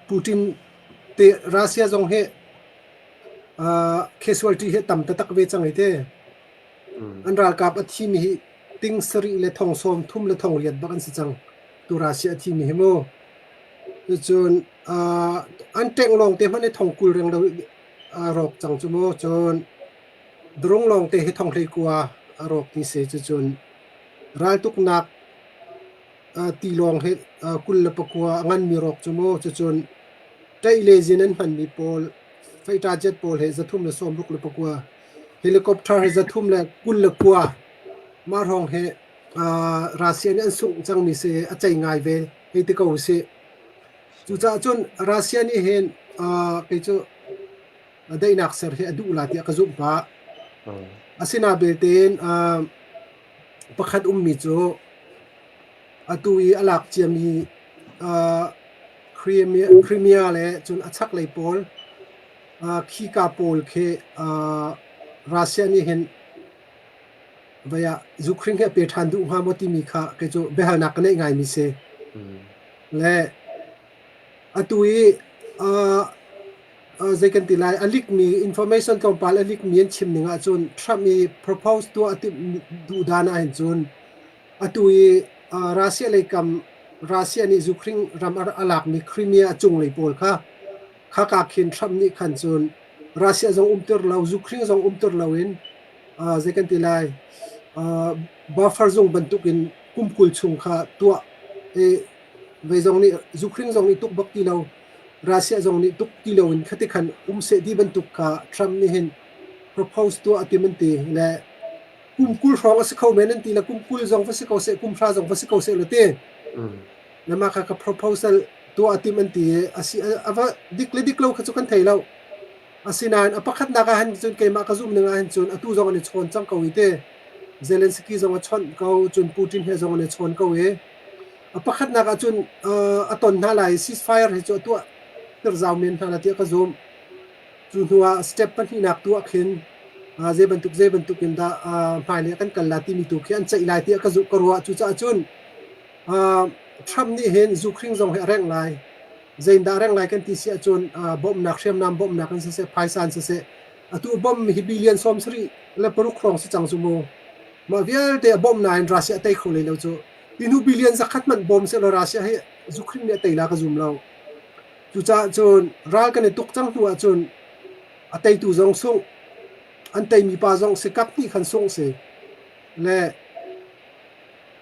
Putin te Russia zong hi casualty hi tam taktak ve cang hi te. An ralkap a thimi hi ting sarih le thong sawm thum le thong riat bak an si cang. Tu Russia a thimi hi mu. Cucun an tank lawng te hmanh hi thong 20 reng lo a rawk cang cu mu. Cun drone lawng te hi thong 19 a rawk ti si. Cucun raltuknak tilawng hi 29 a nganmi rawk cu mu. Cucun ṭaih le zin an hmanmi pawl fighter jet pawl hi 369, helicopter hi 329. Mah hrawng hi Russia nih an sungh cangmi si a cei ngai ve hei ti ko usih. Cucaah cun Russia nih hin kei cu daihnak ser hi a duh la tiah ka zumh pah. Asinain belte pakhat ummi cu atu i a lak ciami Crimea le cun a chaklei pawl khika pawl khi Russia nih hin vei ah Ukraine hi a pe ṭhan duh hnga maw timi kha kei cu biahalnak ka neih ngaimi si. Le atu i zei kan ti lai, a leakmi information tlawmpal a leakmi an chim ning ahcun Trump i propose tuah a timh duh dan ahhin cun atu i Russia lei kam Russia nih Ukraine ram a lakmi Crimea a cunglei pawl kha khaka khin Trump nih khan cun Russia zong umter lo, Ukraine zong umter loin zei kan ti lai, buffer zung bantukin kum 20 chung kha tuah i vei zong nih Ukraine zong nih tuk bak ti lo, Russia zong nih tuk ti loin khati khan um seh ti bantuk kha Trump nih hin propose tuah a tim an ti le kum 20 hrawng a si kho men an ti le kum 20 zong va si ko seh, kum 10 zong va si ko seh lo ti. Le mah kha ka proposal tuah a tim an ti i a si a va dik le dik lo kha cu kan thei lo. Asinain a pakhatnak ah hin cun keimah ka zumh ning ah hin cun atu zong an i chawn cang ko i ti. Zelensky zong a chawnh ko, cun Putin he zong an i chawn ko i a pakhatnak ah cun a ton hna lai i ceasefire hi cu a tuah tir zau men hna la tiah ka zumh. Cu hnu ah step pahnihnak tu ah khin zei bantuk zei bantuk in dah hmailei ah kan kal la timi tu khi an ceih lai tiah ka zumh ka ruah. Cucaah cun Trump nih hin zukhring zong hi a rengh lai. Zeitindah a rengh lai kan ti si ahcun bawmhnak hriamnam bawmhnak in siseh, phaisa in siseh, atu bawmh hi billion 76 hrawng si cang cu mu. Mah vialte a bawmh nain Russia a tei kho hlei lo cu. Hi hnu billion 100 hmanh bawm sehlaw Russia hi zukhring nih a tei la ka zum lo. Cucaah cun ral kan i tuk cang hnu ahcun a teitu zong sungh, an teimi pa zong si kap hnih khan sungh si. Le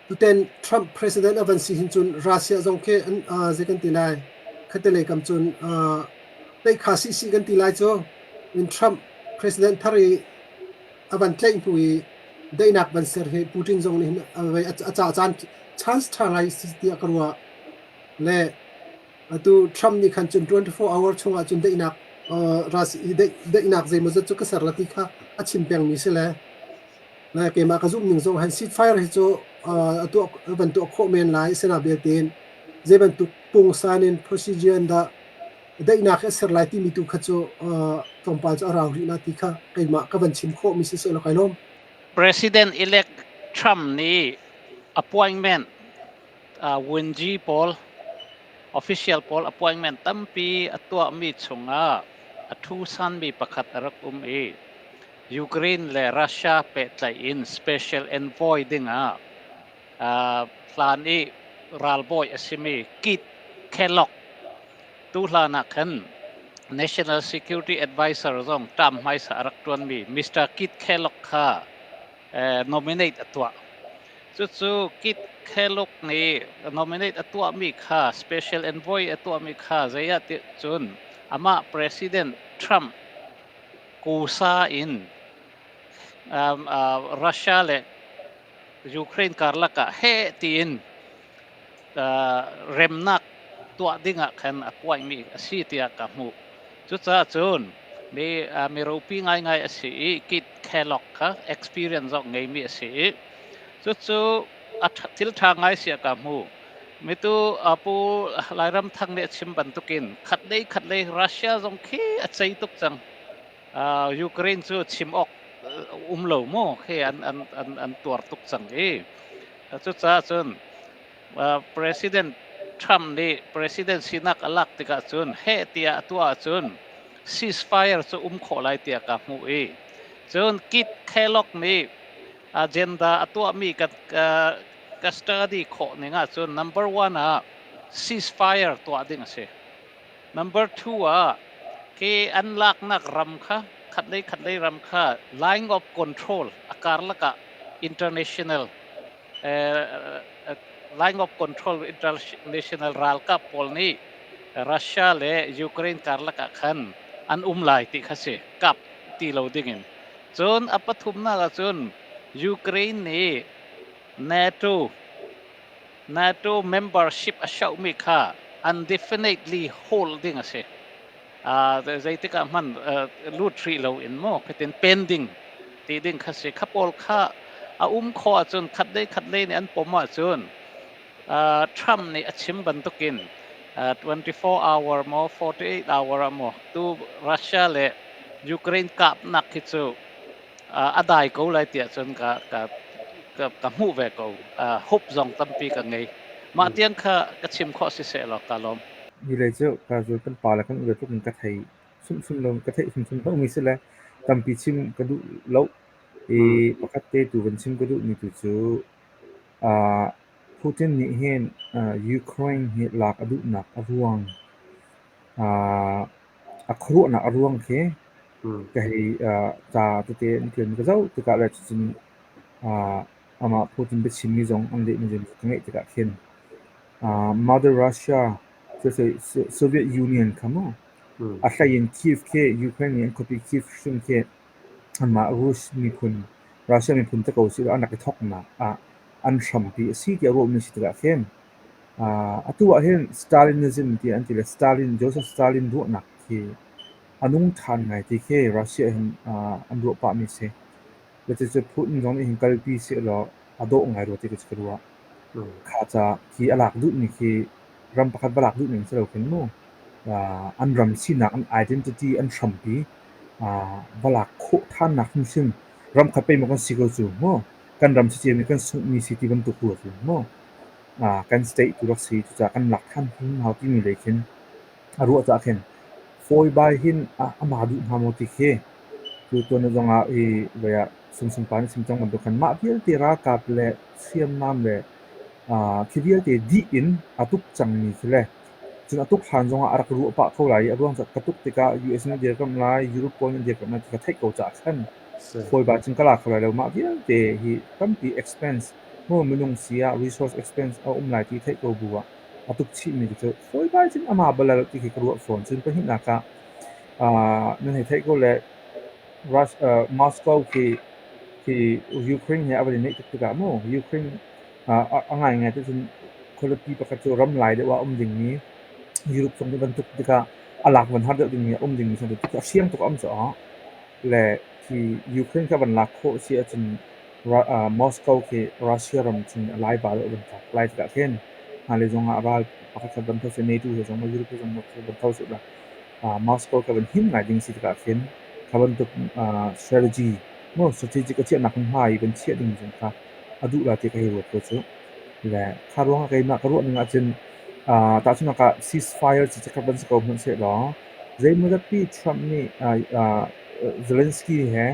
Tuten Trump president a van si hin cun Russia zong khi an zei kan ti lai khatte kam cun tlaih si si kan ti lai cu in Trump president thar i a van tlaih hnu i daihnak van ser hi Putin zong nih hin a ca caan chance ṭha ngai si tiah ka ruah le atu Trump nih khan cun 24 hour chungah cun daihnak daihnak zeimawzat cu ka ser la ti kha a chim pengmi si le Na keimah ka zumh ning zong han ceasefire hi cu a tuah van tuah khawh men lai sina belte zei bantuk pungsan in procedure in dah daihnak hi a ser lai timi tu kha cu tlawmpal cu a rau rih la ti kha keimah ka van chim khawh mi si seh law kai lawm. President elect Trump nih appointment Wenji pawl official pawl appointment tampi a tuahmi chungah a thu sanmi pakhat a rak um i Ukraine le Russia pehtlaih in special envoy dingah hlan i ralbawi a simi Keith Kellogg tuhlan ah khan National Security Advisor zong term hmaisa a rak ṭuanmi Mr. Keith Kellogg kha nominate a tuah. Cucu Keith Kellogg nih nominate a tuahmi kha special envoy a tuahmi kha zei ah ti cun amah President Trump Kusa in Russia le Ukraine karlak ah heh tiin remnak tuah ding ah khan a puaimi a si tiah ka hmuh. Cucaah cun mi mi ropi ngaingai a si i Keith Kellogg kha experience zong ngeimi a si i cucu a thil ṭha ngai sia ka hmu. Mitu pu Lairam Thang nih a chim bantukin khatlei khatlei Russia zong khi a cei tuk cang. Ukraine cu chim awk um lo mu khi an an an an tuar tuk cang i cucaah cun President Trump nih president sinak a lak tikah cun heh tiah a tuah ahcun ceasefire cu um khawh lai tiah ka hmuh i cun Keith Kellogg nih agenda a tuahmi ka study khawh ning ahcun number one ah ceasefire tuah ding a si. Number two ah khi an laknak ram kha khatlei khatlei ram kha line of control a karlak ah international line of control international ralkap pawl nih Russia le Ukraine karlak ah khan an um lai ti kha si kap ti lo dingin. Cun a pathumnak ah cun Ukraine nih NATO membership a shohmi kha undefinitely hold ding a si. Zeitik ah hmanh lut rih lo in maw khatin pending ti ding kha si. Kha pawl kha a um khawh ahcun khatlei khatlei nih an pom ahcun Trump nih a chim bantukin 24 hour maw 48 hour ah maw tu Russia le Ukraine kapnak khi cu a dai ko lai tiah cun ka hmuh ve ko. Hope zong tampi ka ngei. Mah tiang kha ka chim khawh si seh law ka lawm. Hi lei cu ka zul kan pa le kan u le tluk in ka thei hrimhrim lo, ka theih hrimhrim lomi si le tampi chim ka duh lo. I pakhat te tu van chim ka duhmi tu cu Putin nih hin Ukraine hi lak a duhnak a ruang, a khuaruahnak a ruang khi ka hei ca tete an ṭialmi ka zoh tikah le cucun amah Putin biachimmi zong an lehmi zong ka ngaih tikah khin Mother Russia Soviet Union kha maw a hlei in Kyiv khi Ukraine nih an khuapi Kyiv hrim khi anmah Rus miphun Russia miphun te ko sih an rak i thawknak ah an hrampi a si tiah ruahmi si tikah khin atu ah hin Stalinism tiah an ti le Stalin Joseph Stalin ruahnak khi a nung ṭhan ngai ti khi Russia hin an ruah pahmi a si. Le cucu Putin zong nih hin kalpi sehlaw a dawh ngai rua ti ka ruah. Kha ca khi a lak duhmi khi ram pakhat va lak duhmi si lo khin mu an ram sinak an identity an hrampi va lak khawh ṭhannak hrimhrim ram khat pei maw kan si ko cu mu kan ram si ciami kan sunghmi si ti bantuk rua cu mu kan state tu rak si cucaah kan lak ṭhan hrim hau timi lei khin a ruah caah khin fawibai hin amah duh hnga maw ti khi tu tuan zongah hi voi ah Sungsung pa nih chim cang bantuk khan mah vialte ralkap le hriamnam le khi vialte dih in a tuk cangmi khi le cun a tuk hlan zongah a rak ruah pah ko lai i a ruang cu ka tuk tikah US nih a dirkamh lai, Europe pawl nih an dirkamh lai ti ka theih ko caah khan fawibai cun ka la kho lai lo. Mah vialte hi tampi expense mu minung si ah resource expense a um lai ti theih ko bu ah a tuk chihmi cu fawibai cun amah bal lo ti khi ka ruah fawn. Cun pahnihnak ah nan hei theih ko le Moscow khi Ukraine he a van i neih tuk tikah mu Ukraine a ngaingai ti cun khualipi pakhat cu ram lai deuh ah a um dingmi Europe chung ti bantuk tikah a lak van har deuh dingmi a um dingmi a hriang tuk a um caah le khi Ukraine kha van lak khawh si ahcun Moscow khi Russia ram chung a laiva deuh van tlak lai tikah khin hmailei zongah ral pakhat khat van tho seh NATO he zong Europe he zong van tho seh Moscow kha van him ngai ding si tikah khin kha bantuk strategy maw strategic a chiahnak hmunhma i van chiah ding zong kha a duh la ti ka hei ruat ko cu. Le kha ruangah keimah ka ruah ning ahcun tahchunhnak ah ceasefire cu chikkhat van si ko hmanhsehlaw zeimawzat pi Trump nih Zelensky he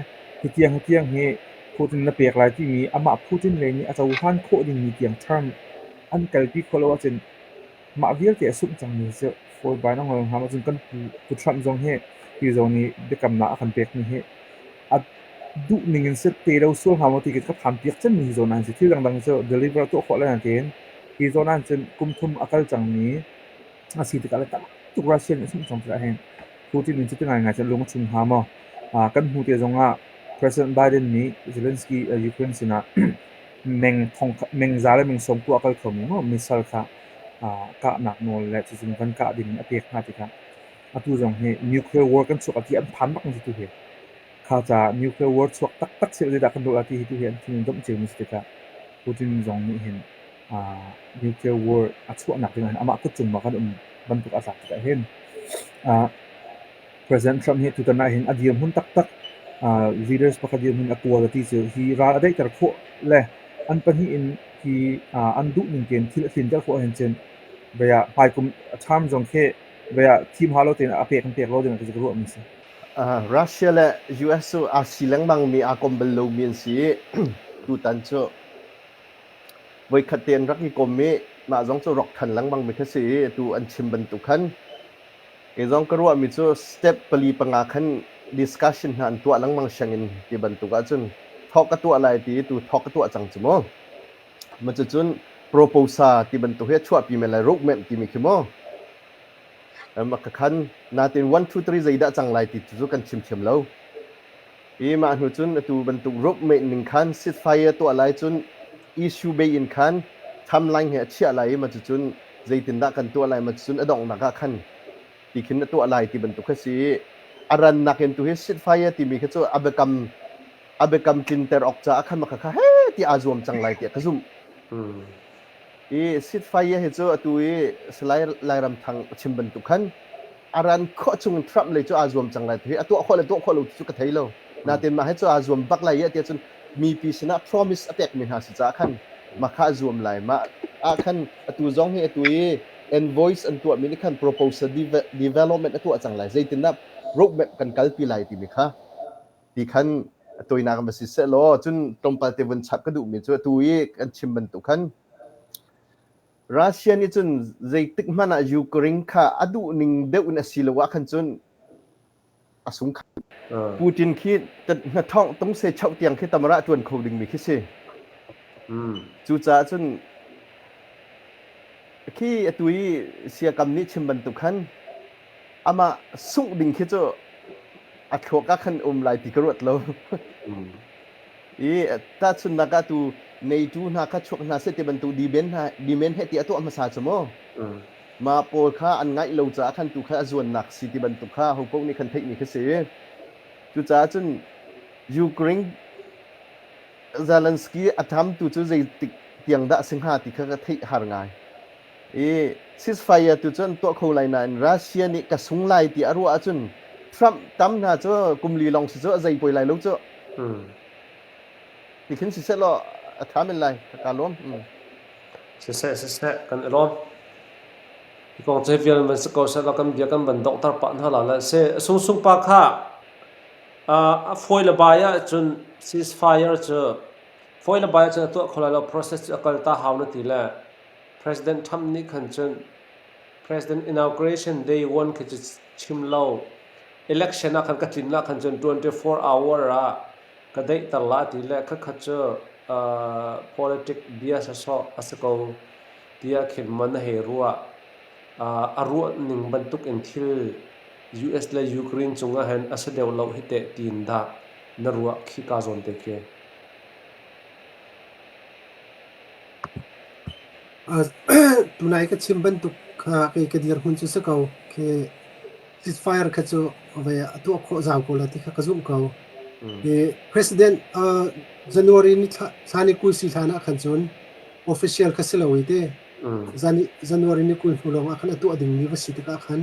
hitiang hitiang hi Putin na pek lai timi amah Putin lei nih a cohlan khawh dingmi tiang term an kalpi khawh lo ahcun Mah vialte a sungh cangmi cu fawibai na ngol hnga maw? Cun kan pu Trump zong hi hi zawn i biakamnak a kan pekmi hi a duh ning in si te lo sual hnga maw ti ka phan piak cemmi hi zawn ah hin si. Thil dangdang cu deliver tuah khawh le nain hi zawn ah cun kum thum a kal cangmi a si tikah le tam tuk Russia nih a sungh cang tikah hin Putin in cuti ngaingai cun lung a chung hnga maw? Kan hnu te zongah President Biden nih Zelensky Ukraine sinah meng za le meng sawm ku a kal khomi maw missile kha kahnak nawl le cucun van kah ding in a pek hna tikah atu zong hi nuclear war kan chuak ti an phan bak tu hi kha ca nuclear war chuak taktak seh zeidah kan ruah ti hi tu hi an thin domh cio mi si tikah Putin zong nih hin nuclear war a chuahnak ding ah amah kut cung ma kan um bantuk a tlak tikah hin President Trump hi tutan ah hin a dirhmun taktak leaders pakhat dirhmun a kawl ti cu hi ral a daihter khawh le an pahnih in hi an duh ning tein thil a tlinter khawh ahhin cun. Bia hmaikum a term zong khi bia thim hau lo tein a pek an pek lo ding ka ruah mi si. Russia le US cu aa si lengmang mi aa kom bal lomi an si i tutan cu voikhat te an rak i kom i mah zong cu rok than lengmang mi kha si i atu an chim bantuk khan kei zong ka ruahmi cu step pali panga khan discussion hna an tuah lengmang sianginn ti bantuk ahcun thawk ka tuah lai ti tu thawk ka tuah cang cu mu. Ma cucun proposal ti bantuk hi a chuahpi men lai roadmap timi khi mu. Ma ka khan natin 1 2 3 zeidah cang lai ti cu kan chim thiam lo. I mah hnu cun atu bantuk roadmap ning khan ceasefire tuah lai cun issue bei in khan timeline he a chiah lai i ma cucun zeitindah kan tuah lai ma cucun a donghnak ah khan ti khin a tuah lai ti bantuk kha si i a rannak in tu hi ceasefire timi kha cu a biakam a biakam tlinter awk caah khan maka kha he ti aa zuam cang lai tiah ka zumh. I ceasefire hi cu atu i Salai Lairam Thang a chim bantuk khan a ran khawh chung Trump lei cu aa zuam cang lai ti a tuah khawh le tuah khawh lo ti cu ka thei lo. Natin mah hi cu aa zuam bak lai i tiah cun mipi sinah promise a pekmi hna si caah khan mah kha a zuam lai. Mah ah khan atu zong hi atu i envoys an tuahmi nih khan proposal development a tuah cang lai. Zeitindah roadmap kan kalpi lai timi kha ti khan a tawinak va si seh law cun tlawmpal te vun chap ka duhmi cu atu i kan chim bantuk khan Russia nih cun zeitik hmanh ah Ukraine kha a duh ning deuh in a si lo ah khan cun a sung kho. Putin khi hnathawng tung se chauh tiang khi tamara ṭuan kho dingmi khi si. Cucaah cun khi atu i siakam nih chim bantuk khan amah sungh ding khi cu a thluak ah khan um lai ti ka ruat lo. I tahchunhnak ah tu NATO hna kha chuak hna seh ti bantuk demand hna demand he ti a tuah hmasa cu mu. Mah pawl kha an ngaih lo caah khan tu kha a zuannak si ti bantuk kha ho paoh nih khan theihmi kha si. Cucaah cun Ukraine Zelensky a tham tu cu zeitik tiang dah si hnga ti kha ka theih har ngai. I ceasefire tu cu an tuah kho lai nain Russia nih ka sung lai ti a ruah ahcun Trump tam hna cu kum li lawng si cu a zei poi lai lo cu. Ti khin siseh law a tha men lai ka lawm. Siseh siseh kan i lawm. Hi kong cu vial man si ko seh law kan bia kan van donghter pah hna la le se sungsung pa kha a fawi le bai ahcun ceasefire cu fawi le bai ahcun a tuah kho lai lo process cu a kal ta hau na ti le President Trump nih khan cun President inauguration day one khi cu chim lo election ah khan ka tlin ah khan cun 24 hour ah ka daihter la ti le khakhat cu politic bia sawsawh a si ko tiah khin man a hei ruah. A ruah ning bantuk in thil US le Ukraine cungah hin a si deuh lo hi teh tiin dah na ruah khi ka zawn te khi. Tunai ka chim bantuk kha kei ka dirhmun cu si ko. Khi ceasefire kha cu vei a tuah khawh zau ko la ti kha ka zumh ko. I President January ni thla ni 20 si hlan ah khan cun official kha si lo i te January ni 20 hnu lawng ah khan a tuah dingmi va si tikah khan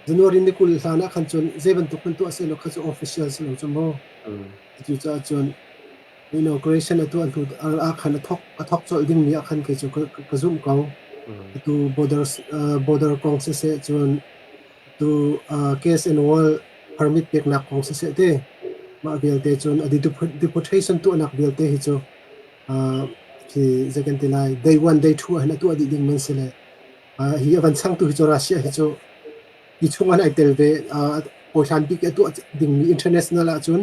January ni 20 hlan ah khan cun zei bantuk hmanh tuah sehlaw kha cu official si lo cu mu. Cucaah cun Inauguration a tuah hnu ah khan a thawk a thawk colh dingmi ah khan kei cu ka zumh ko. Atu border border kong siseh cun tu case and wall permit peknak kong siseh te mah vialte cun a deportation tuahnak vialte hi cu khi zei kan ti lai day one day two ah hin a tuah dih ding man si le hi a van changtu hi cu Russia hi cu hi chung ah ai tel ve hawihlan bik a tuah dingmi international ahcun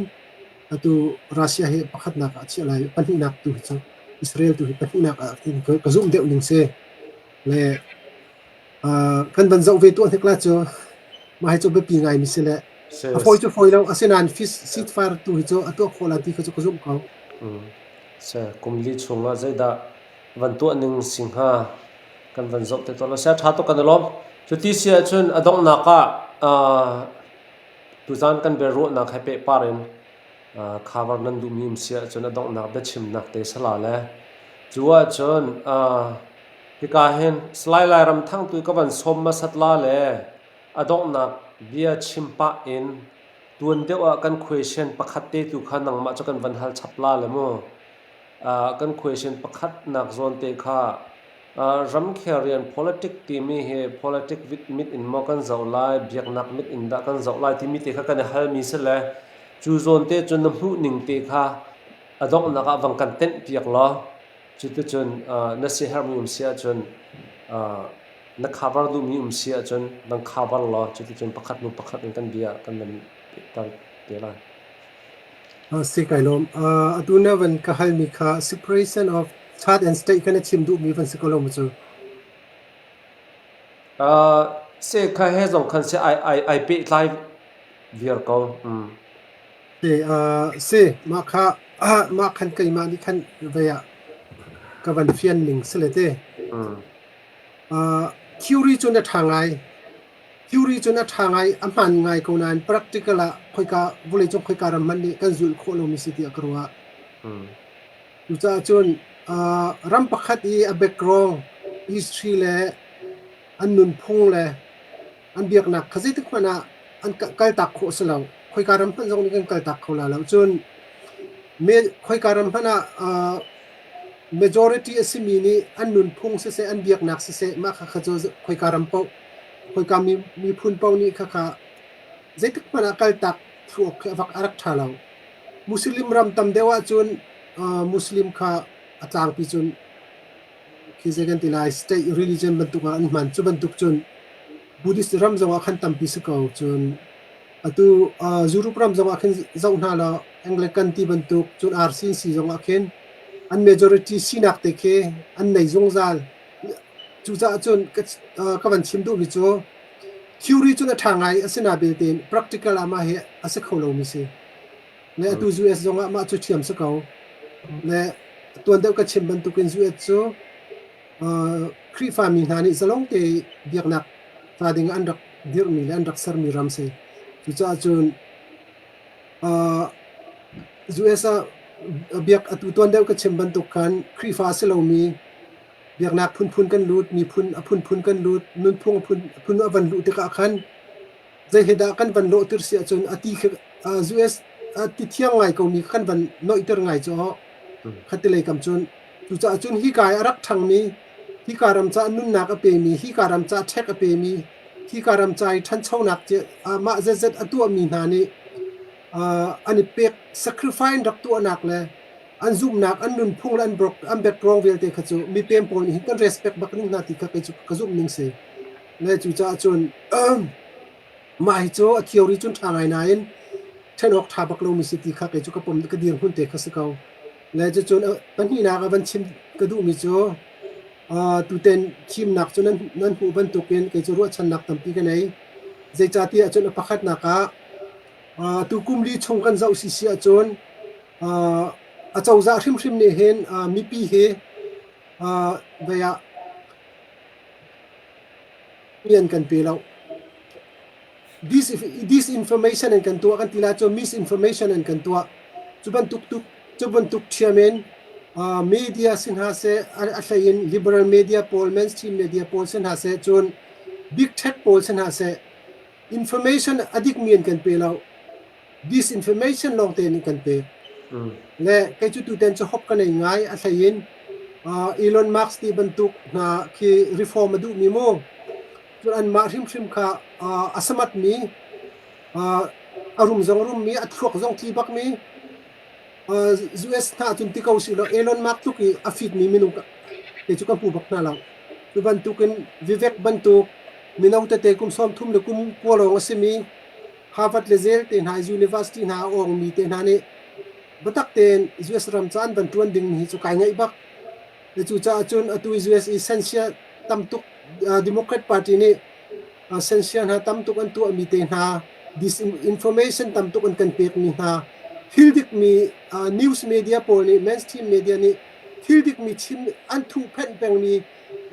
atu Russia hi pakhatnak ah a chiah lai pahnihnak tu hi cu Israel tu hi pahnihnak ah ka zumh deuh ning si le kan van zoh ve tuah hnik la cu mah hi cu biapi ngai mi si le a fawi cu fawi lo asinain ceasefire tu hi cu a tuah khawh la ti kha cu ka zumh ko. Se kum li chungah zeidah van tuah ning si hnga kan van zoh te tawn la sia ṭha tuk kan i lawm. Cuti si ahcun a donghnak ah tuzaan kan biaruahnak he pehpar in cover nan duhmi um si ahcun a donghnak biachimnak te sala le cu ahcun hika hin Salai Lairam Thangtu ka van sawm hmasat la le a donghnak bia chim pah in tuan deuh ah kan question pakhat te tu kha nangmah cu kan van hal chap la le mu. Kan question pakhat nak zawn te kha. Ramkhel rian politic timi hi politic mit in maw kan zoh lai, biaknak mit in dah kan zoh lai timi te kha kan i halmi si le cu zawn te cun na hmuhning te kha a donghnak ah vang kan tenh piak law cuticun na siaherhmi um si ahcun na cover duhmi um si ahcun vang cover law cuticun pakhat hnu pakhat in kan bia kan van pehter te lai. Si kai lawm. Atu na van ka halmi kha separation of church and state kha na chim duhmi van si ko lo maw cu? Se kha he zong khan si ai ai ai pehtlai viar ko. Mm. Si, si mah kha mah khan keimah nih khan vei ah ka van fian ning si le te. Mm. Theory cu na ṭha ngai. Theory cun a ṭha ngai, a hmaan ngai ko nain practical ah khoika vawleicung khoika ram hmanh nih kan zulh khawh lomi si tiah ka ruah. Cucaah cun ram pakhat i a background, history le an nunphung le an biaknak kha zeitik hmanh ah an kaltak khawh a si lo. Khoika ram hmanh zong nih kan kaltak kho la lo. Cun khoika ram hmanh ah majority a simi nih an nunphung siseh, an biaknak siseh, mah khakha cu khoika ram paoh Khoika miphun paoh nih khakha zeitik hmanh ah kaltak thlu awk khi a rak ṭha lo. Muslim ram tam deuh ahcun Muslim kha a tlangpi cun khi zei kan ti lai state religion bantuk ah an hman. Cu bantuk cun Buddhist ram zongah khan tampi si ko. Cun atu Europe ram zongah khin zoh hna law Anglican ti bantuk cun RCC zongah khin an majority sinak te khi an nei zungzal. Cucaah cun ka van chim duhmi cu theory cun a ṭha ngai asinain belte practical ah mah hi a si kho lomi si. Le atu US zongah mah cu ṭhiam si ko. Le tuan deuh ka chim bantukin US cu Khrihfami hna nih zalong te biaknak ca ding an rak dirhmi le an rak sermi ram si. Cucaah cun US ah biak atu tuan deuh ka chim bantuk khan Khrihfa a si lomi biaknak phunphun kan lut, miphun a phunphun kan lut, nunphung a phun a van luh tikah khan zei he dah kan van lawhtir si ahcun a ti khi US a ti thiang ngai komi kan van noihter ngai cu khatilei kam cun cucaah cun hika i a rak ṭhangmi hika ram ca nunnak a pemi hika ram ca ṭhek a pemi hika ram ca i ṭhanchonak mah zetzet a tuahmi hna nih an i pek sacrifice rak tuahnak le an zumhnak an nunphung le an an background vialte kha cu mipem pawl nih hin kan respect bak ning hna ti kha kei cu ka zumh ning si le cucaah cun mah hi cu a theory cun ṭha ngai nain ṭhen awk ṭha bak lomi si ti kha kei cu ka pom ka dirhmun te kha si ko le cucun pahnihnak ah van chim ka duhmi cu tuten thimnak cu nan nan hmuh bantukin kei cu ruahchannak tampi ka nei zeicahtiah cun a pakhatnak ah tu kum li chung kan zoh si si ahcun Acozah hrimhrim nih hin mipi hi vei ah rian kan pe lo. Disinformation an kan tuah kan ti lai cu misinformation an kan tuah. Cu bantuk tuk cu bantuk ṭhiam in media si hna seh, a hlei in liberal media pawl, mainstream media pawl si hna seh, cun big tech pawl si hna seh, information a dikmi an kan pe lo. Disinformation lawngte nih kan pek. Le kei cu tutan cu hop ka nei ngai a hlei in Elon Musk ti bantuk hna khi reform a duhmi mu. Cun anmah hrimhrim kha a samatmi, a rum zong rummi, a thluak zong tli bakmi US hna cun ti ko sih law Elon Musk tluk i a fitmi minung kei cu ka hmu bak hna lo. Cu bantukin Vivek bantuk mino tete kum 30 le kum kua lawng a simi Harvard le Yale te hna university hna a awngmi te hna nih biatak tein US ram ca an van ṭuan dingmi hi cu kai ngaih bak. Le cucaah cun atu US i sensia tam tuk Democrat Party nih sensia hna tam tuk an tuahmi te hna disinformation tam tuk an kan pekmi hna thil dikmi news media pawl nih mainstream media nih thil dikmi chim an thuhphenh pengmi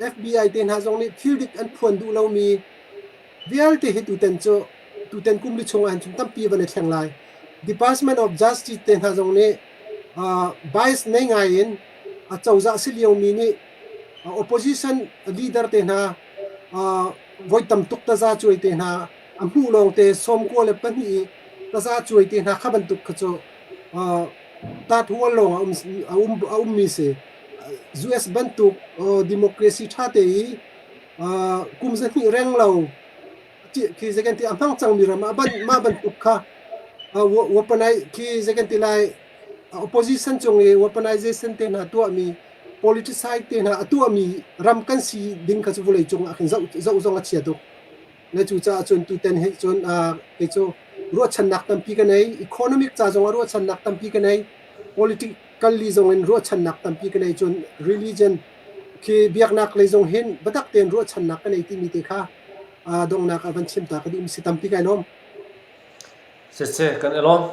FBI te hna zong nih thil dik an phuan duh lomi Vialte hi tutan cu tutan kum li chung ahhin cun tampi van i thleng lai. Department of Justice te hna zong nih uh, bias nei ngai in a cozah si liomi nih opposition leader te hna uh, voi tam tuk taza cuai te hna a hmuh lawng te 92 i taza cuai te hna kha bantuk kha cu uh, tat hual lawng a um a um a ummi si. US bantuk democracy ṭha te i kum 200 reng lo khi zei kan ti a hmang cangmi ram ah mah bantuk kha weaponize khi zei kan ti lai opposition cung i weaponization te hna tuahmi politicide te hna a tuahmi ram kan si ding kha cu vawlei cung ah khin zoh zoh zong a chia tuk. Na cu caah cun tutan hi cun kei cu ruahchannak tampi ka nei. Economic ca zong ah ruahchannak tampi ka nei. Politically zong in ruahchannak tampi ka nei. Cun religion khi biaknak lei zong hin biatak tein ruahchannak ka nei timi te kha donghnak ah van chim ta ka duh mi si tampi kai lawm. Siseh kan i lawm.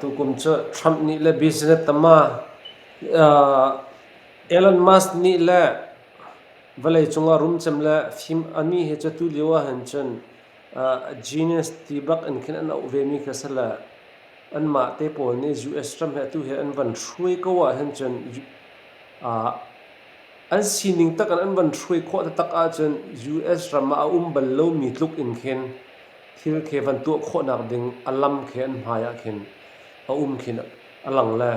Tukum cu Trump nih le business tama Elon Musk nih le vawleicung ah rumcem le fim ami hi cu tulio ahhin cun genius ti bak in khin an auh vemi kha si le anmah te pawl nih US ram hi atu hi an van hruai ko ahhin cun an sining tak in an van hruai khawh taktak ahcun US ram ah a um bal lomi tluk in khin thil khi van tuah khawhnak ding a lam khi an hmai ah khin a um khin a lang le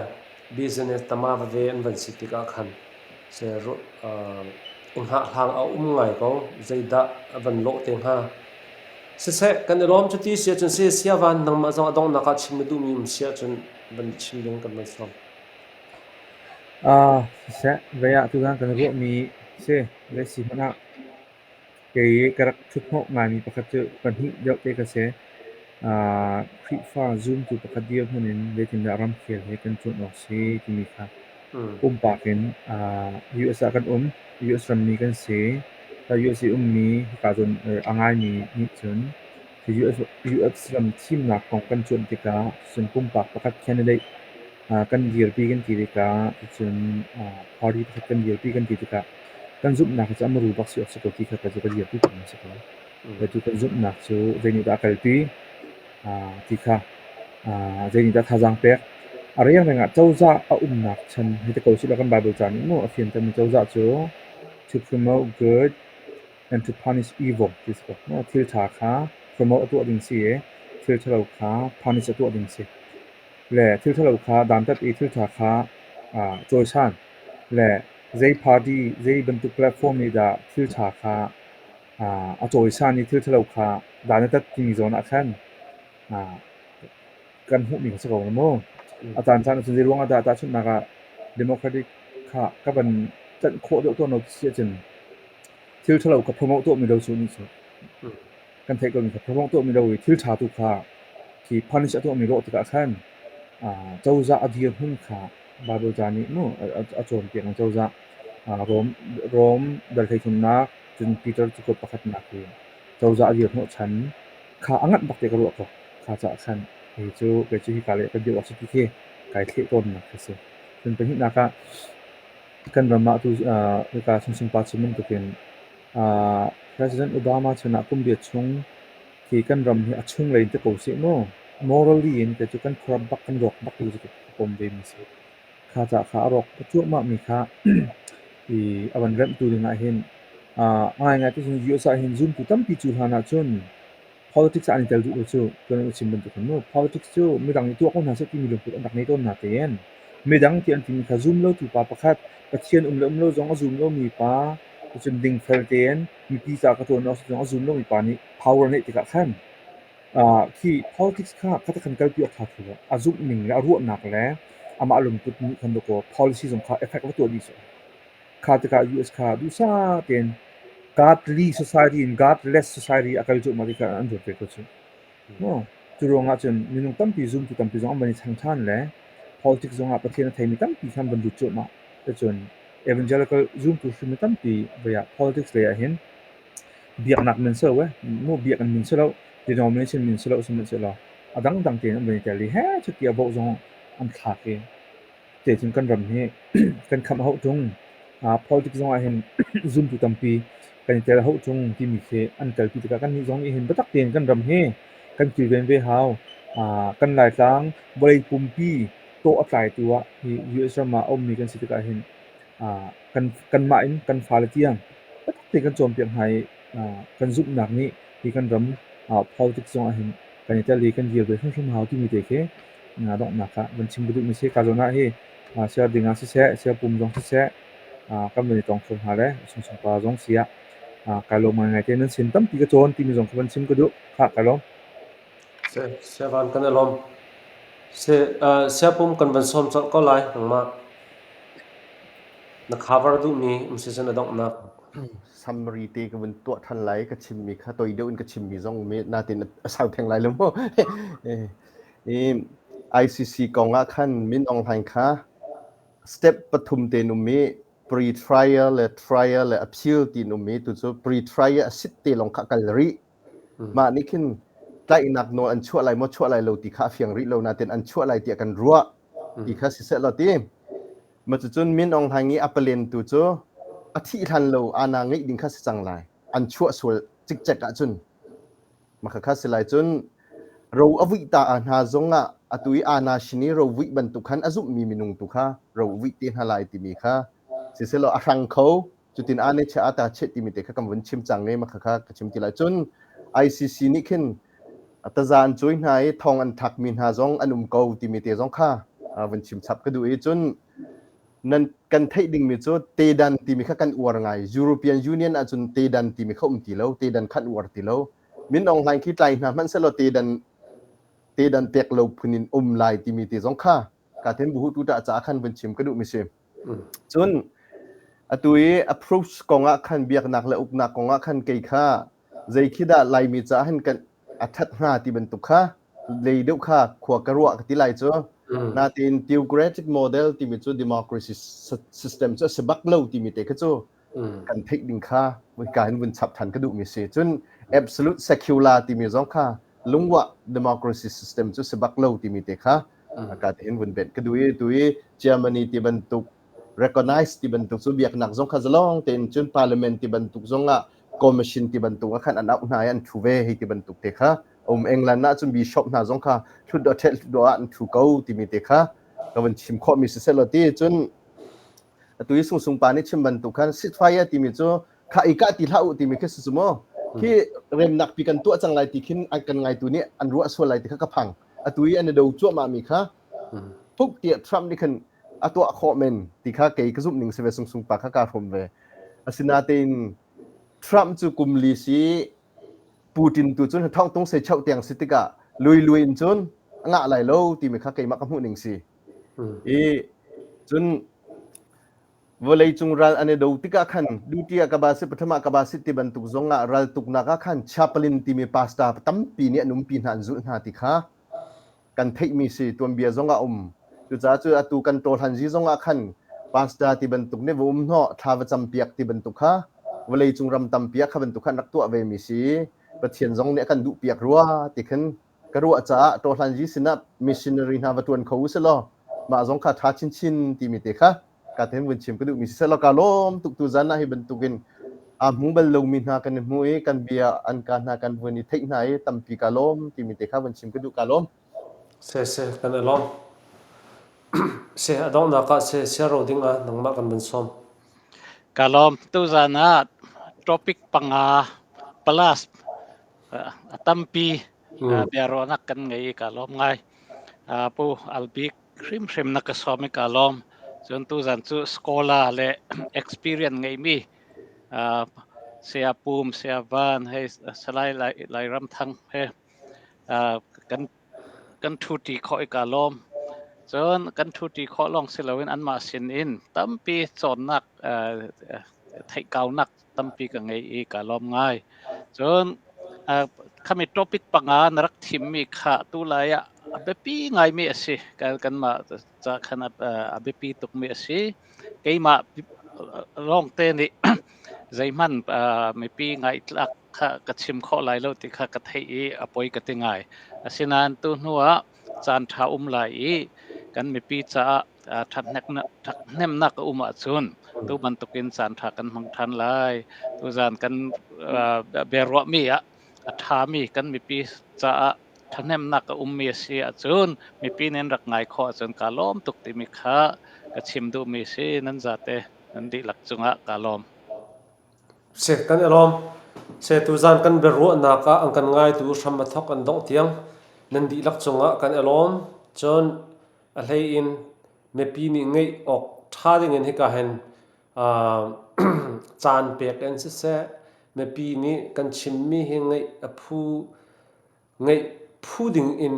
business tama veve an van si tikah khan i hngahhlang a um ngai ko zeidah a van lawh te hnga. Siseh kan i lawm cuti si ahcun si siavan nangmah zong a donghnak ah chim na duhmi um si ahcun van chim ding kan van sawm. Siseh vei ah tutan kan ruahmi si zei si hmanh ah Kei ka rak ṭhuthnawh ngaimi pakhat cu pahnih deuh te ka si. Khrihfa zumtu pakhat dirhmun in zeitindah ramkhel he kan cuanh awk si timi kha pumpak in US ah kan um. US rammi kan si. US i ummi hika zawn a ngaimi nih cun US ram thimnak kong kan cuanh tikah cun pumpak pakhat candidate kan dirpi kan ti tikah cun party pakhat kan dirpi kan ti tikah Kan zumhnak hi cu a muru bak si awk si ko ti kha ka cu ka dirpi peng a si ko. Cu kan zumhnak cu zei nih dah a kalpi ti kha zei nih dah thazaang pek. A rengreng ah cozah a umnak chan hei ti ko sih law kan Bible ca nih mu a fiantermi cozah cu to promote good and to punish evil ti si ko. Thil ṭha kha promote a tuah ding si i thil ṭhalo kha punish a tuah ding si. Le thil ṭhalo kha dantat i thil ṭha kha cawisan. Le zei party, zei bantuk platform nih dah thil ṭha kha a cawisan i thil ṭhalo kha dan a tat timi zawn ah khan kan hmuhmi kha si ko maw? A caancaan ahcun zei ruang ah dah tahchunhnak ah Democratic kha ka van ṭanh khawh deuh tawn lo ti si ahcun thil ṭhalo ka promote tuahmi lo cu nih cu kan theih komi kha promote tuahmi lo i thil ṭha tu kha khi punish a tuahmi rawh tikah khan cozah a dirhmun kha Baibal ca nih mu a cawnpiak in cozah Rom Rom dal hleithumnak cun Peter cakuat pakhatnak hi cozah a dirhnawhchan kha a nganh bak te ka ruah ko. Kha caah khan kei cu kei cu hika lei ka dir awk si ti khi kai thleh tawnnak khi si. Cun pahnihnak ah kan ram ah tu hika Sungsung pa chim bantukin President Obama chan ah kum riat chung khi kan ram hi a chunglei in ti ko seh mu morally in kei cu kan corrupt bak kan rawk bak ti cu ka pom ve mi si. Kha ca kha a rawk cuahmah mi kha i a van remhtu ding ah hin ngaingai ti cun US ah hin zumtu tampi cu hlan ah cun politics ah an i tel duh lo cu tuan an chim bantuk in mu politics cu midang nih tuah ko hna seh timi lungput an rak ngei tawn hna tein midang ti an timi kha zum lotu pa pakhat Pathian um le um lo zong a zum lomi pa cun dingfel tein mipi ca ka ṭuan awk zong a zum lomi pa nih power neih tikah khan khi politics kha kha khan kalpi awk ṭha thlu lo. A zumh ning le a ruahnak le amah lungput nih khan dawkaw policy zong kha effect va tuah dih seh. Kha tikah US kha duhsah tein godly society in godless society a kal cuahmah ti kha an ruat ve ko cu. Maw? Cu ruangah cun minung tampi zumtu tampi zong an van i chang ṭhan le politics zongah Pathian a theimi tampi kha an van lut cuahmah. Cucun evangelical zumtu hrimmi tampi vei ah politics lei ah hin biaknak min si lo eh, mu biakinn min si lo, denomination min si lo sihmanhsehlaw a dangdang tein an van i tel i he cuti a vote zong an thlak i Te cun kan ram hi kan khamh a hauh ṭung. Politics zong ah hin zumtu tampi kan i tel a hauh ṭung timi khi an kalpi tikah kannih zong nih hin biatak tein kan ram hi kan kilven ve hau. Kan Laitlang vawlei pumpi tawh a tlaitu ah hi US ram ah a ummi kan si tikah hin kan kanmah in kan fale tiang biatak tein kan cawnpiak hna i kan zumhnak nih hi kan ram politics zong ah hin kan i tel i kan dir ve hrimhrim hau timi te khi donghnak ah van chim ka duhmi si. Ka zawn ah hi siar ding ah siseh, siar pum zong siseh, Kan van i tong kho hna le sungsung pa zong si ah kai lawm ngaingai te nan sin tampi ka cawn timi zong kha van chim ka duh. Khah kai lawm. Siavan kan i lawm. Siapum kan van sawm colh ko lai nangmah. Na cover duhmi um si cun a donghnak. Summary te ka vun tuah than lai ka chimmi kha toi deuh in ka chimmi zong me natin a sau theng lai lo mu. ICC kong ah khan Min Aung Hlaing kha step pathum te um i pre-trial le trial le appeal ti um i tu cu pre-trial a sit te lawng kha kal rih. Mah nih khin tlaihnak nawl an chuah lai maw chuah lai lo ti kha a fiang rih lo nain an chuah lai tiah kan ruah ti kha siseh law ti. Mah cucun Min Aung Hlaing i a palen tu cu a thih hlan lo ana ngeih ding kha si cang lai. An chuah sual cikcek ahcun. Mah kha si lai cun ro a vuih ta ah hna zong ah atu i ana shin i ro vuih bantuk khan a zumhmi minung tu kha ro vuih te hna lai timi kha siselaw a hrang kho cutin ane che ata che timi te kha kan vun chim cang i mah kha ka chim ti lai cun ICC nih khin taza an cuai hna i thong an thakmi hna zong an um ko timi te zong kha vun chim chap ka duh i cun nan kan theih dingmi cu tedan timi kha kan uar ngai European Union ahcun tedan timi kha um ti lo tedan khan uar ti lo Min Aung Hlaing khi tlai hna hmanh selaw tedan tedan pek lo phun in um lai timi te zong kha ka then buhu tu ta ca khan vun chim ka duh mi si Cun atu i approach kong ah khan biaknak le uknak kong ah khan kei kha zei khi dah Laimi caah hin kan a ṭhat hnga ti bantuk kha lei deuh kha khua ka ruah ka ti lai cu. Natin theocratic model timi cu democracy system cu a si bak lo timi te kha cu kan theih ding kha ka hin vun chap than ka duhmi si. Cun absolute secular timi zong kha lungwah democracy system cu si bak lo timi te kha ka te hin vun bet ka duh i tu i Germany ti bantuk recognize ti bantuk cu biaknak zong kha zalong tein cun parliament ti bantuk zong ah commission ti bantuk ah khan an auh hna i an thu ve hei ti bantuk te kha um England ah cun bishop hna zong kha thlut thet thlut ah an thu ko timi te kha ka vun chim khawh mi si seh law ti cun atu i sungsung pa nih chim bantuk khan ceasefire timi cu kha i kah ti hlah u timi khi si cu mu khi remnak pi kan tuah cang lai ti khin an kan ngaitu nih an ruah sual lai ti kha ka phang atu i an i do cuahmah mi kha phuk tiah Trump nih khan a tuah khawh men ti kha kei ka zumh ning si ve sungsung pa kha kaa hrawm ve asinatein Trump cu kum li si Putin tu cun thong tung sei chauh tiang si tikah lui lui in cun a ngah lai lo timi kha keimah ka hmuh ning si i cun Vawleicung ral an i do tikah khan Dutiya ka ba si Pathama ka ba si ti bantuk zong ah raltuknak ah khan chaplain timi pastor tampi nih an umpi hna an zulh hna ti kha kan theihmi si tuanbia zong ah um. Cucaah cu atu kan tawhlanzi zong ah khan pastor ti bantuk nih va um hnawh thla va campiak ti bantuk kha vawleicung ram tampi ah kha bantuk kha an rak tuah vemi si. Pathian zong nih a kan duhpiak rua ti khin ka ruah caah tawhlanzi sinah missionary hna va ṭuan kho u sih law mah zong kha ṭha chinchin timi te kha ka ten vun chim ka duhmi si selaw ka lawm tuk tu zan ah hi bantukin aa hmu bal lomi hna kan i hmu i kan bia an ka hna kan vun i theih hna i tampi ka lawm timi te kha vun chim ka duh ka lawm. Se se kan i lawm. Se a donghnak ah se siaro ding ah nangmah kan vun sawm. Ka lawm tuzan ah topic panga plus a tampi biaruahnak kan ngei i ka lawm ngai. Pu Albik hrimhrim na ka sawm i kaa lawm. Cun tuzan cu scholar le experience ngeimi uh, Saya Pum, Saya Van, hei Salai Lai, Lairam Thang he uh, kan kan ṭhuṭi khawh i kaa lawm. Cun kan ṭhuṭi khawh lawng si loin anmah sin in tampi cawnnak uh, theihkaunak tampi ka ngei i kaa lawm ngai. Cun uh, khami topic panga na rak thimmi kha tu lai ah a biapi ngaimi a si. Kanmah ca khan a biapi tukmi a si. Keimah lawngte nih zeihmanh uh, mipi ngaihtlak kha ka chim khawh lai lo ti kha ka theih i a poi ka ti ngai. Asinain tu hnu ah caan ṭha um lai i kan mipi caah ṭhathnemnak a um ahcun tu bantukin caan ṭha kan hmang ṭhan lai. Tuzaan kan biaruahmi ah a ṭhami kan mipi caah ṭhahnemnak a ummi a si ahcun mipi nih an rak ngai khawh ahcun kaa lawm tuk timi kha ka chim duhmi a si. Nan zate nan dihlak cungah kaa lawm. Si, kan i lawm. Se tuzaan kan biaruahnak ah an kan ngaitu hram a thawk an dongh tiang nan dihlak cungah kan i lawm. Cun a hlei in mipi nih ngeih awk ṭha ding in hika hin Caan pek in siseh, mipi nih kan chimmi hi ngaih a phu ngeih phu ding in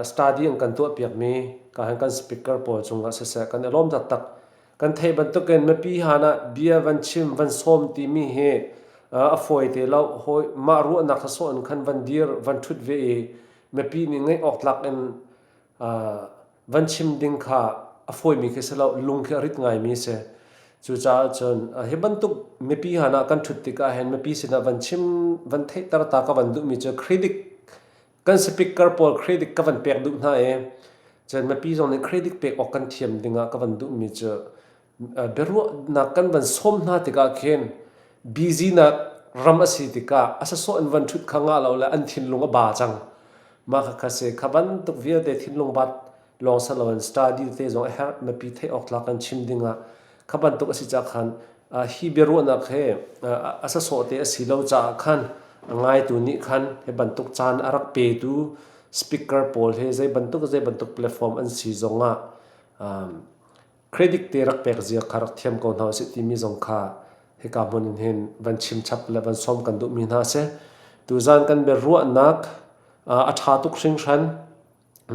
study an kan tuahpiakmi ka han kan speaker pawl cungah siseh kan i lawm taktak. Kan theih bantukin mipi han ah bia van chim van sawm timi hi a fawi te lo. Hawi mah ruahnak sawsawh in khan van dir van ṭhut ve i mipi nih ngeih awk tlak in van chim ding kha a fawimi khi si lo, lung khi a rit ngaimi a si. Cucaah cun hi bantuk mipi han ah kan ṭhut tikah hin mipi sinah van chim van theihter ta ka van duhmi cu credit kan speaker pawl credit ka van pek duh hna i cun mipi zong nih credit pek awk kan thiam dingah ka van duhmi cu biaruahnak kan van sawm hna tikah khin busy nak ram a si tikah a sasawh in van ṭhut kha ngah lo le an thinlung a ba cang. Mah khakha si kha bantuk vialte thinlung bat lawng si loin study te zong a herh mipi theih awk tlak kan chim dingah kha bantuk a si caah khan hi biaruahnak he a sasawh te a si lo caah khan a ngaitu nih khan hi bantuk caan a rak petu speaker pawl he zei bantuk zei bantuk platform an si zongah credit te rak pek zia kha rak thiam ko hna usih timi zong kha hika hmun in hin van chim chap le van sawm kan duhmi hna a si. Tuzan kan biaruahnak a ṭha tuk hringhran.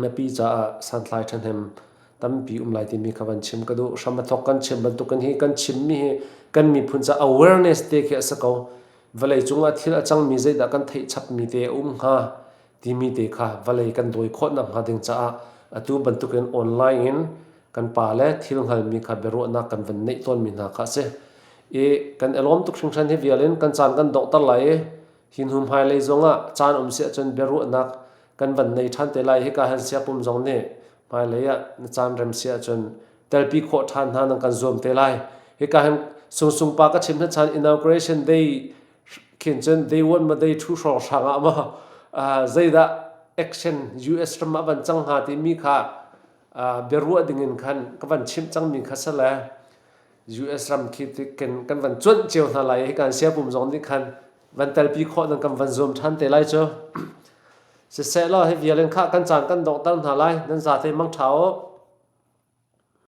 Mipi caah santlai ṭhahnem tampi um lai timi kha van chim ka duh. Hram a thawk kan chim bantukin hi kan chimmi hi kan miphun ca awareness te khi a si ko. Vawlei cungah thil a cangmi zeidah kan theih chapmi te a um hnga timi te kha vawlei kan dawi khawh nakhnga ding caah atu bantukin online in kan pa le thil hngalmi kha biaruahnak kan van neih tawnmi hna kha a si. I kan i lawm tuk hringhran hi vial in kan caan kan donghter lai i hi hnu hmailei zongah caan um si ahcun biaruahnak kan van nei ṭhan te lai. Hika han siapum zong nih hmailei ah na caan rem si ahcun telpi khawh ṭhan hna nan kan zuam te lai. Hika hin Sungsung pa ka chim hna chan inauguration day khin cun day one ma day two hrawng hrang ah maw zeidah action US ram ah van cang hnga timi kha biaruah dingin khan ka van chimh cangmi kha si le US ram khi kan kan van cuanh cio hna lai hi kan siapum zong nih khan van telpi khawh nan kan van zuam ṭhan te lai cu. Siseh law hi vial in khah kan caan kan donghter hna lai nan zate mang ṭha u.